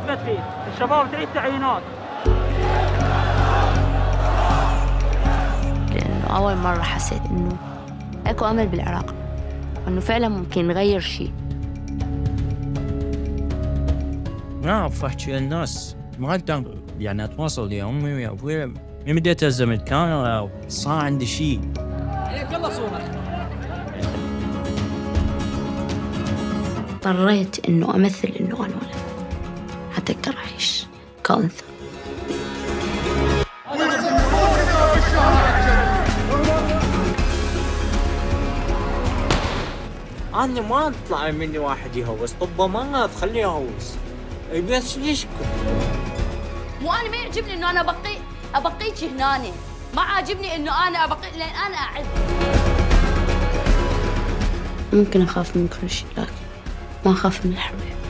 التعيينات ما تفيد، الشباب تريد تعيينات. لأنه أول مرة حسيت إنه أكو أمل بالعراق، إنه فعلا ممكن نغير شيء. ما أعرف أحكي للناس، ما أقدر يعني أتواصل ويا أمي ويا أبوي. من بديت ألزم الكاميرا صار عندي شيء. يلا صورة. اضطريت إنه أمثل إنه أنا ولد حتى أقدر أعيش كأنثى. أنا ما أطلع مني واحد يهوس، طبه ما خليه يهوس، بس ليش؟ مو أنا ما يعجبني إنه أنا أبقيك هنا، ما عاجبني إنه أنا أبقي لأن أنا أعد. ممكن أخاف من كل شيء لكن ما أخاف من الحرية.